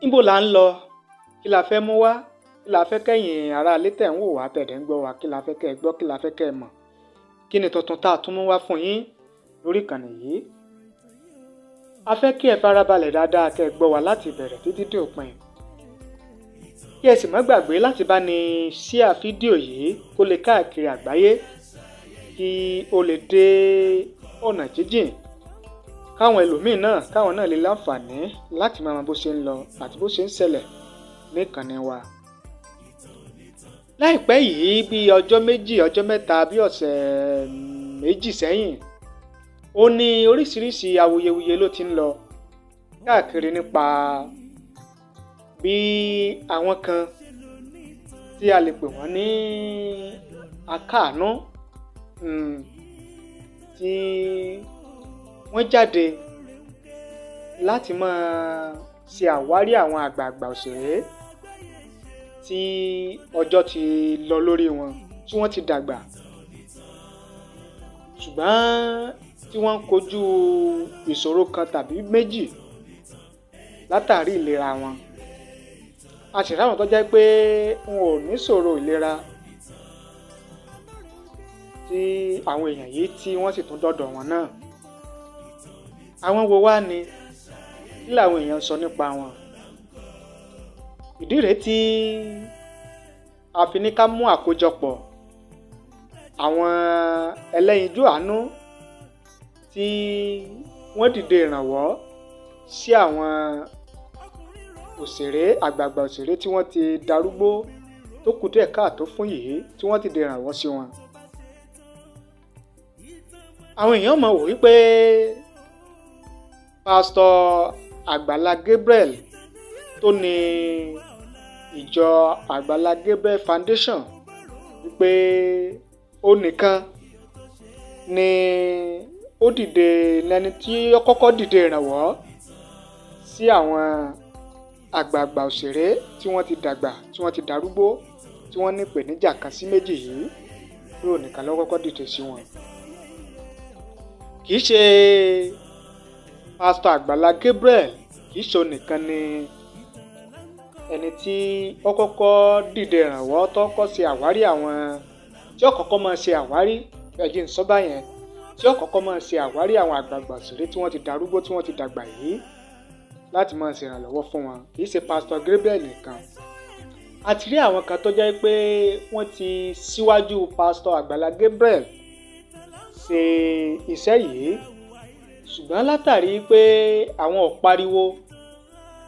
Níbo là ń lọ? Kí la fẹ́ mú wá? Kí la fẹ́ kẹ́yìn aráalé tẹ̀ ń wò wá, tẹ̀dẹ̀ ń gbọ́ wá? Kí la fẹ́ kẹ́ ẹ gbọ́? Kí la fẹ́ kẹ́ ẹ mọ̀? Kí ni tuntun tá a tún mú wá fún yín lórí ìkànnì yìí? A fẹ́ kí ẹ farabalẹ̀ dáadáa, kẹ́ ẹ gbọ́ wá láti ìbẹ̀rẹ̀ títí dé òpin, kí ẹ sì má gbàgbé láti bá ní share fídíò yìí kó lè káàkiri àgbáyé, kí ó lè dé ọ̀nà jíjìn, káwọn ẹlòmíín náà, káwọn náà lè láǹfààní láti máa mọ bó ṣe ń lọ àti bó ṣe ń ṣẹlẹ̀ ní ìkànnì wa. Láìpẹ́ yìí, bí ọjọ́ 2, ọjọ́ 3, bí ọ̀sẹ̀ 2 sẹ́yìn, ó ní oríṣiríṣi awuyewuye ló ti ń lọ káàkiri nípa bí àwọn kan tí a lè pè wọ́n ní akáàánú, tí wọ́n jáde láti máa ṣe àwárí àwọn àgbààgbà òṣèré tí ọjọ́ ti lọ lórí wọn, tí wọ́n ti dàgbà, ṣùgbọ́n tí wọ́n ń kojú ìṣòro kan tàbí méjì látàrí ìlera wọn. A sì ráwọn tó jẹ́ pé wọn ò níṣòro ìlera, tí àwọn èèyàn yìí tí wọ́n sì tún dọ̀dọ̀ wọn náà. Àwọn wo wá ni? Kí làwọn èèyàn ń sọ nípa wọn? Ìdí rèé tí a fi ní ká mú àkójọpọ̀ àwọn ẹlẹ́yinjú àánú tí wọ́n dìde ìrànwọ́ sí àwọn òṣèré, àgbààgbà òṣèré tí wọ́n ti darúgbó, tó kù díẹ̀ káàtó fún yìí, tí wọ́n dìde ìrànwọ́ sí wọn. Àwọn èèyàn mọ̀ wò wípé Pásítọ̀ Àgbàlá Gabriel tó ní ìjọ Àgbàlá Gabriel Foundation, wípé ó nìkan ni ó dìde lẹ́ni tí ó kọ́kọ́ dìde ìrànwọ́ sí àwọn àgbààgbà òṣèré tí wọ́n ti dàgbà, tí wọ́n ti darúgbó, tí wọ́n ní ìpèníjà kan sí méjì yìí, pé òun nìkan ló kọ́kọ́ dìde sí wọn. Kì í ṣe Pásítọ̀ Àgbàlá Gabriel, kì í ṣe òun nìkan ni ẹni tí ó kọ́kọ́ dìde ìrànwọ́, tó kọ́kọ́ ṣe àwárí àwọn tí ó kọ́kọ́ máa ṣe àwárí, ẹ̀jẹ̀ ń sọ báyẹn, tí ó kọ́kọ́ máa ṣe àwárí àwọn àgbààgbà òṣèré tí wọ́n ti darúgbó, tí wọ́n ti dàgbà yìí, láti máa ṣe ìrànlọ́wọ́ fún wọn. Kì í ṣe Pásítọ̀ Gabriel nìkan. A ti rí àwọn kan tó jẹ́ pé wọ́n ti síwájú Pásítọ̀ Àgbàlá Gabriel ṣe iṣẹ́ yìí, ṣùgbọ́n látàrí pé àwọn ò pariwo,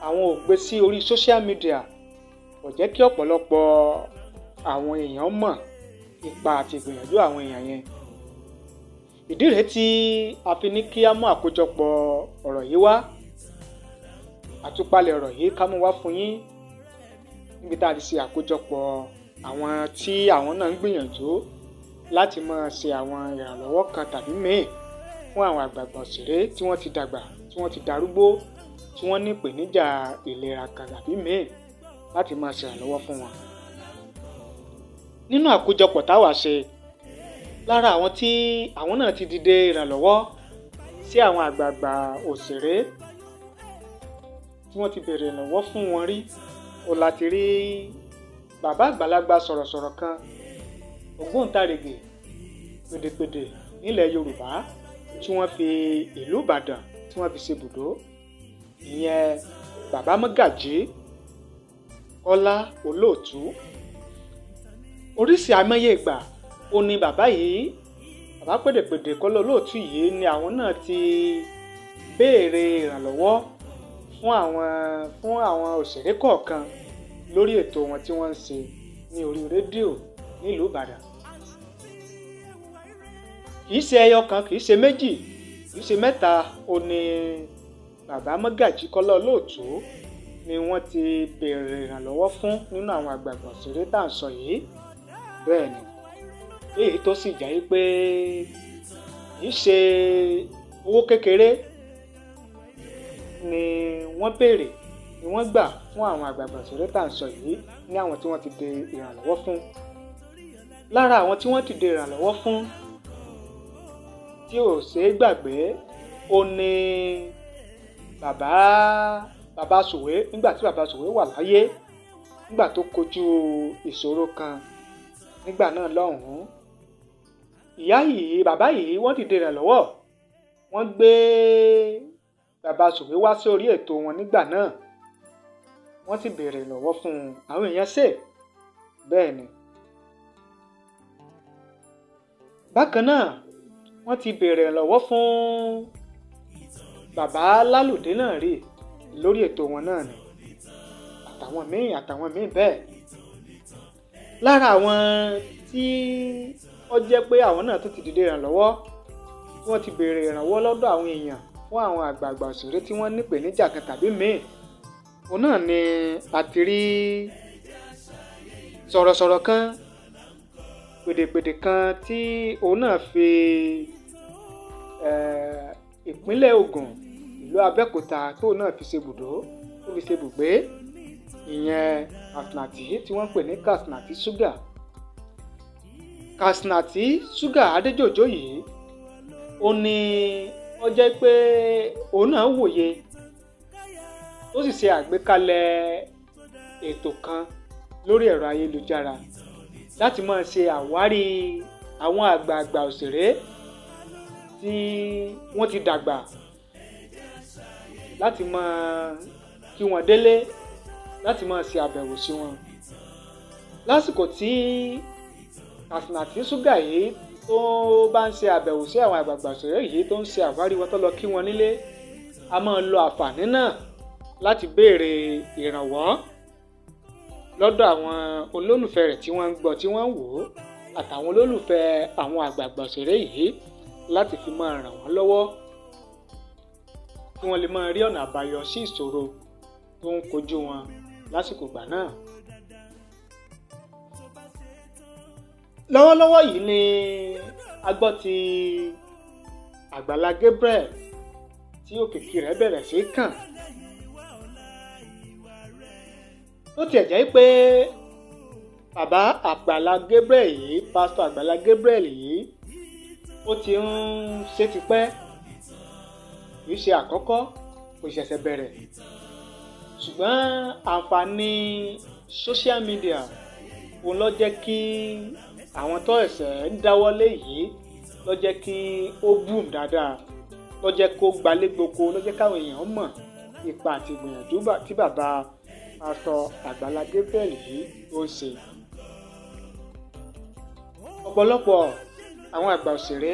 àwọn ò gbé sí orí social media, kò jẹ́ kí ọ̀pọ̀lọpọ̀ àwọn èèyàn mọ̀ ipa àti ìgbìyànjú àwọn èèyàn yẹn. Ìdí rèé tí a fi ní kí á mú àkójọpọ̀ ọ̀rọ̀ yìí wá, àtúpalẹ̀ ọ̀rọ̀ yìí, ká mú wá fún yín níbi tá a ti ṣe àkójọpọ̀ àwọn tí àwọn náà ń gbìyànjú láti máa ṣe àwọn ìrànlọ́wọ́ kan tàbí míì fún àwọn àgbààgbà òṣèré tí wọ́n ti dàgbà, tí wọ́n ti darúgbó, tí wọ́n ní ìpèníjà ìlera kan tàbí míì, láti máa ṣe ìrànlọ́wọ́ fún wọn. Nínú àkójọpọ̀ táwa ṣe, lára àwọn tí àwọn náà ti dìde ìrànlọ́wọ́ sí àwọn àgbààgbà òṣèré tí wọ́n ti bèrè ìrànlọ́wọ́ fún wọn rí, ó láti rí bàbá àgbàlagbà sọ̀rọ̀sọ̀rọ̀ kan, ògbóǹtarìgì pèdèpèdè nílẹ̀ Yorùbá, tí wọ́n fi ìlú Ìbàdàn tí wọ́n fi ṣe ibùdó, ìyẹn Bàbá Mọ́gàjí Kọ́lá Olóòtú. Oríṣi àìmọye ìgbà ó ní bàbá yìí, bàbá pèdèpèdè Kọ́lá Olóòtú yìí, ni àwọn náà ti béèrè ìrànlọ́wọ́ fún àwọn òṣèré kọ̀ọ̀kan lórí ètò wọn tí wọ́n ń ṣe ní orí rédíò nílùú Ìbàdàn. Kì í ṣe ẹyọ kan, kì í ṣe méjì, kì í ṣe mẹ́ta, ó ní Bàbá Mọ́gàjí Kọ́lá Olóòtú ni wọ́n ti béèrè ìrànlọ́wọ́ fún nínú àwọn àgbààgbà òṣèré tá à ń sọ yìí. Bẹ́ẹ̀ ni, èyí tó sì jẹ́ pé kì í ṣe owó kékeré ni wọ́n béèrè ni wọ́n gbà fún àwọn àgbààgbà òṣèré tá à ń sọ yìí, ní àwọn tí wọ́n ti dé ìrànlọ́wọ́ fún. Lára àwọn tí wọ́n ti dé ìrànlọ́wọ́ fún tí ò ṣeé gbàgbé, ó ní bàbá Bàbá Sùwé nígbà tí Bàbá Sùwé wà láyé, nígbà tó kojú ìṣòro kan nígbà náà lọ́hùn-ún. Ìyá yìí, bàbá yìí, wọ́n dìde ìrànlọ́wọ́, wọ́n gbé Bàbá Sùwé wá sí orí ètò wọn nígbà náà, wọ́n sì béèrè ìrànlọ́wọ́ fún un. Àwọn èèyàn ṣe bẹ́ẹ̀ ni. Bákan náà wọ́n ti béèrè ìrànlọ́wọ́ fún Bàbá Lálùdé náà rí lórí ètò wọn náà ni, àtàwọn míì bẹ́ẹ̀. Lára àwọn tí ó jẹ́ pé àwọn náà tún ti dìde ìrànlọ́wọ́, tí wọ́n ti béèrè ìrànwọ́ lọ́dọ̀ àwọn èèyàn fún àwọn àgbààgbà òṣèré tí wọ́n nípèníjà kan tàbí míì, òun náà ni a ti rí sọ̀rọ̀sọ̀rọ̀ kan, pèdèpèdè kan tí òun náà fi ìpínlẹ̀ Ògùn, ìlú Abẹ́òkúta tóun náà fi ṣe ibùdó, tó fi ṣe ibùgbé, ìyẹn Kasnati tí wọ́n ń pè ní Kasnati Sugar. Kasnati Sugar Adéjòjò yìí, ó ní ó jẹ́ pé òun náà wòye tó sì ṣe àgbékalẹ̀ ètò kan lórí ẹ̀rọ ayélujára láti máa ṣe àwárí àwọn àgbààgbà òṣèré tí wọ́n ti dàgbà, láti máa kí wọ́n délé, láti máa ṣe àbẹ̀wò sí wọn. Lásìkò tí Kasnati Sugar yìí tó bá ń ṣe àbẹ̀wò sí àwọn àgbààgbà òṣèré yìí, tó ń ṣe àwárí wọn, tó lọ kí wọn nílé, a máa lo àǹfààní náà láti béèrè ìrànwọ́ lọ́dọ̀ àwọn olólùfẹ́ rẹ̀ tí wọ́n ń gbọ́, tí wọ́n ń wò ó, àtàwọn olólùfẹ́ àwọn àgbààgbà òṣèré yìí láti fi máa ràn wọ́n lọ́wọ́ kí wọ́n lè máa rí ọ̀nà àbáyọ sí ìṣòro tó ń kojú wọn lásìkò ìgbà náà. Lọ́wọ́lọ́wọ́ yìí ni a gbọ́ ti Àgbàlá Gabriel tí òkìkí rẹ̀ bẹ̀rẹ̀ sí kàn. Ó tiẹ̀ jẹ́ pé bàbá Àgbàlá Gabriel yìí, pásítọ̀ Àgbàlá Gabriel yìí, ó ti ń ṣe tipẹ́, kì í ṣe àkọ́kọ́, kò ṣẹ̀ṣẹ̀ bẹ̀rẹ̀. Ṣùgbọ́n àǹfààní social media òun ló jẹ́ kí àwọn tó ẹ̀sẹ̀ ń dáwọ́lé yìí, ló jẹ́ kí ó boom dáadáa, ló jẹ́ kó gbalégboko, ló jẹ́ káwọn èèyàn mọ̀ ipa àti ìgbìyànjú tí bàbá pásítọ̀ Àgbàlá Gabriel yìí tó ń ṣe. Ọ̀pọ̀lọpọ̀ àwọn àgbà òṣèré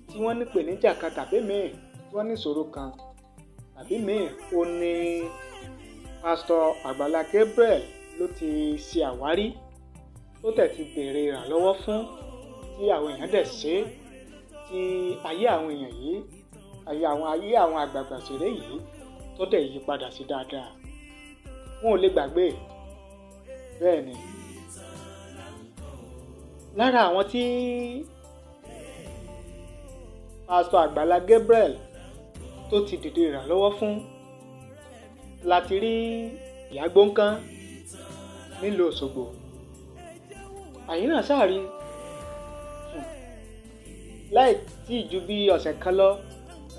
tí wọ́n ní ìpèníjà kan tàbí míì, tí wọ́n ní ìṣòro kan tàbí míì, ó ní pásítọ̀ Àgbàlá Gabriel ló ti ṣe àwárí, tó tẹ̀ ti béèrè ìrànlọ́wọ́ fún, tí àwọn èèyàn dẹ̀ ṣe, tí ayé àwọn èèyàn yìí, ayé àwọn àgbààgbà òṣèré yìí tó dẹ̀ yí padà sí dáadáa. Wọn ò lè gbàgbé. Bẹ́ẹ̀ ni. Lára àwọn tí pásítọ̀ Àgbàlá Gabriel tó ti dìde ìrànlọ́wọ́ fún láti rí Ìyá Gbóǹkan nílùú Òṣogbo. Àyín náà sáàrí láì tí ju bí ọ̀sẹ̀ kan lọ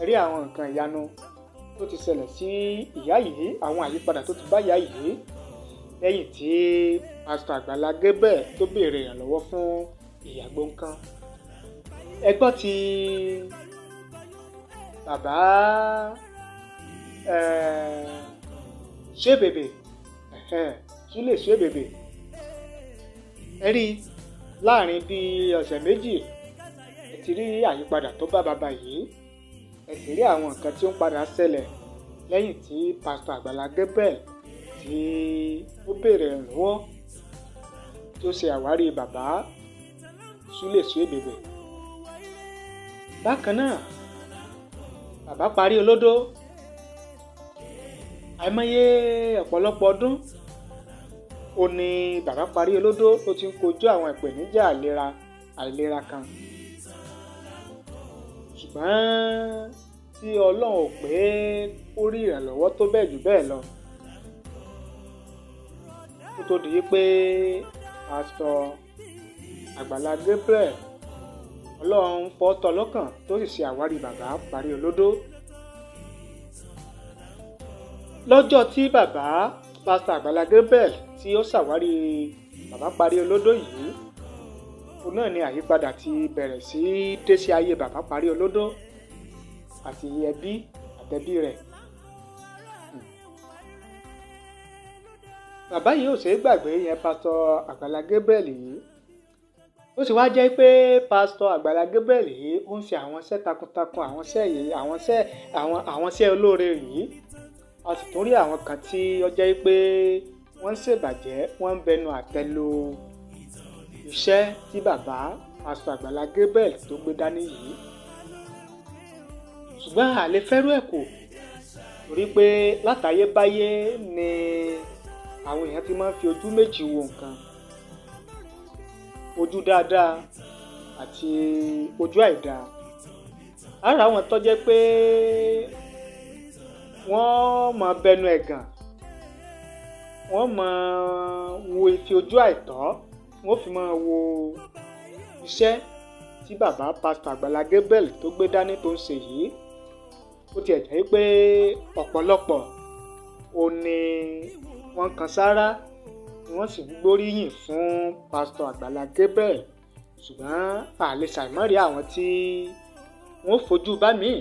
rí àwọn nǹkan ìyanu tó ti ṣẹlẹ̀ sí ìyá yìí, àwọn àyípadà tó ti bá ìyá yìí lẹ́yìn tí pásítọ̀ Àgbàlá Gabriel tó béèrè ìrànlọ́wọ́ fún Ìyá Gbóǹkan. Ẹ gbọ́ ti bàbá Suebebe, Súlè Suebebe. Ẹ rí láàrin bí ọ̀sẹ̀ méjì ẹ ti rí àyípadà tó bá bàbá yìí, ẹ sì rí àwọn nǹkan tí ó ń padà ṣẹlẹ̀ lẹ́yìn tí pásítọ̀ Àgbàlá Gabriel tí ó béèrè ìrànlọ́wọ́ tó ṣe àwárí bàbá Súlè Suebebe. Bákan náà bàbá parí olódó, àìmọye ọ̀pọ̀lọpọ̀ ọdún ó ní bàbá parí olódó tó ti ń kojú àwọn ìpèníjà àìlera kan, ṣùgbọ́n tí Ọlọ́run ò pé kó rí ìrànlọ́wọ́ tó bẹ́ẹ̀ jù bẹ́ẹ̀ lọ kó tó di pé pásítọ̀ Àgbàlá Gabriel Ọlọ́run fọ́ tọ́ lọ́kàn tó sì ṣe àwárí bàbá parí olódó. Lọ́jọ́ tí bàbá Pásítọ̀ Àgbàlá Gabriel tí ó ṣàwárí bàbá Parí Olódó yìí, òun náà ni àyípadà ti bẹ̀rẹ̀ sí dé sí ayé bàbá Parí Olódó àti ẹbí àtẹbí rẹ̀. Bàbá yìí ò ṣeé gbàgbé yẹn, Pásítọ̀ Àgbàlá Gabriel yìí. Ó sì wá jẹ́ pé Pásítọ̀ Àgbàlá Gabriel yìí ó ń ṣe àwọn iṣẹ́ takuntakun, àwọn iṣẹ́ yìí, àwọn iṣẹ́, àwọn iṣẹ́ olóore yìí. A sì tún rí àwọn kan tí ó jẹ́ pé wọ́n ń ṣèbàjẹ́, wọ́n ń bẹnu àtẹ́ lu iṣẹ́ tí bàbá Pásítọ̀ Àgbàlá Gabriel tó gbé dání yìí. Ṣùgbọ́n a lè fẹ́rù ẹ̀ kù, torí pé látayébáyé ni àwọn èèyàn ti máa ń fi ojú méjì wo nǹkan, ojú dáadáa àti ojú àìdáa. Lára àwọn tó jẹ́ pé wọ́n máa bẹnu ẹ̀gàn, wọ́n máa wo ife ojú àìtọ́, wọ́n fi máa wo iṣẹ́ tí bàbá Pásítọ̀ Àgbàlá Gabriel tó gbé dání tó ń ṣe yìí. Ó tiẹ̀ jẹ́ pé ọ̀pọ̀lọpọ̀ ò ní wọ́n kan sáárá ni wọ́n sì ń gbóríyìn fún Pásítọ̀ Àgbàlá Gabriel, ṣùgbọ́n a lè ṣàìmọ̀rí àwọn tí wọ́n fojú bá míì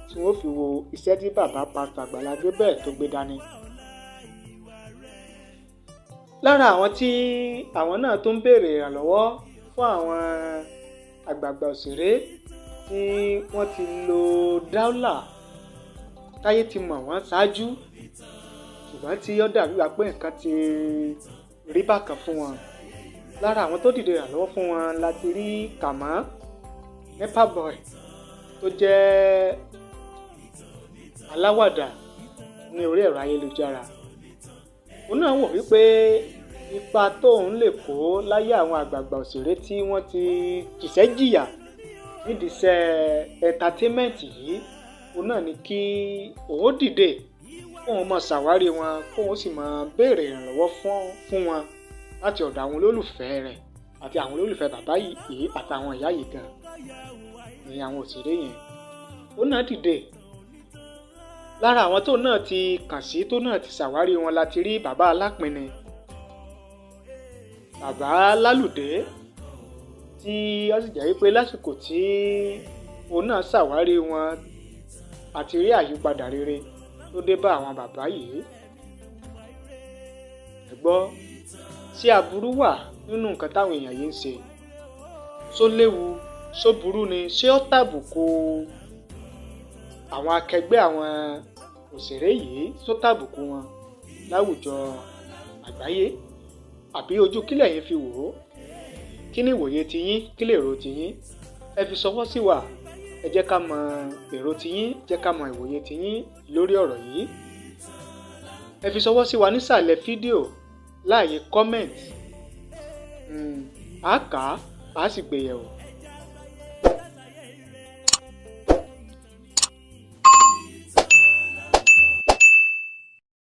tí wọ́n fi wo iṣẹ́ tí bàbá Pásítọ̀ Àgbàlá Gabriel tó gbé dání. Lára àwọn tí àwọn náà tó ń béèrè ìrànlọ́wọ́ fún àwọn àgbààgbà òṣèré tí wọ́n ti lo dáúlà táyé ti mọ̀ wọ́n ṣáájú, ṣùgbọ́n tí ó dàbí wá pé nǹkan ti rí bákan fún wọn. Lára àwọn tó dìde ìrànlọ́wọ́ fún wọn la ti rí Kàmọ́ Nepa Boy tó jẹ́ aláwàdà ní orí ẹ̀rọ ayélujára. Òun náà wò wípé ipa tóun lè kó láyé àwọn àgbààgbà òṣèré tí wọ́n ti jìṣẹ́ jìyà nídìí iṣẹ́ entertainment yìí, òun náà ni kí òun dìde, kóun máa ṣàwárí wọn, kóun sì máa béèrè ìrànlọ́wọ́ fún wọn láti ọ̀dọ̀ àwọn olólùfẹ́ rẹ̀ àti àwọn olólùfẹ́ bàbá yìí àtàwọn ìyá yìí gan ní àwọn òṣèré yẹn. Òun náà dìde. Lára àwọn tó náà ti kàn sí, tó náà ti ṣàwárí wọn la ti rí bàbá Alápinni, bàbá Lálùdé, tí ó sì jẹ́ wípé lásìkò tí òun náà ṣàwárí wọn àti rí àyípadà rere tó dé bá àwọn bàbá yìí. Ẹ gbọ́, ṣé aburú wà nínú nǹkan táwọn èèyàn yìí ń ṣe? Ṣó léwu? Ṣó burú ni? Ṣé ó tàbùkù àwọn akẹgbẹ́ àwọn òṣèré yìí? Ṣó tàbùkù wọn láwùjọ àgbáyé? Àbí ojú kílẹ̀ yín fi wò ó? Kí ni ìwòye tiyín? Kí lèrò tiyín? Ẹ fi ṣọwọ́ sí wa. Ẹ jẹ́ ká mọ èrò tiyín, jẹ́ ká mọ ìwòye tiyín lórí ọ̀rọ̀ yìí. Ẹ fi ṣọwọ́ sí wa nísàlẹ̀ fídíò láàyè comment. Á kà á, á sì gbéyẹ̀wò.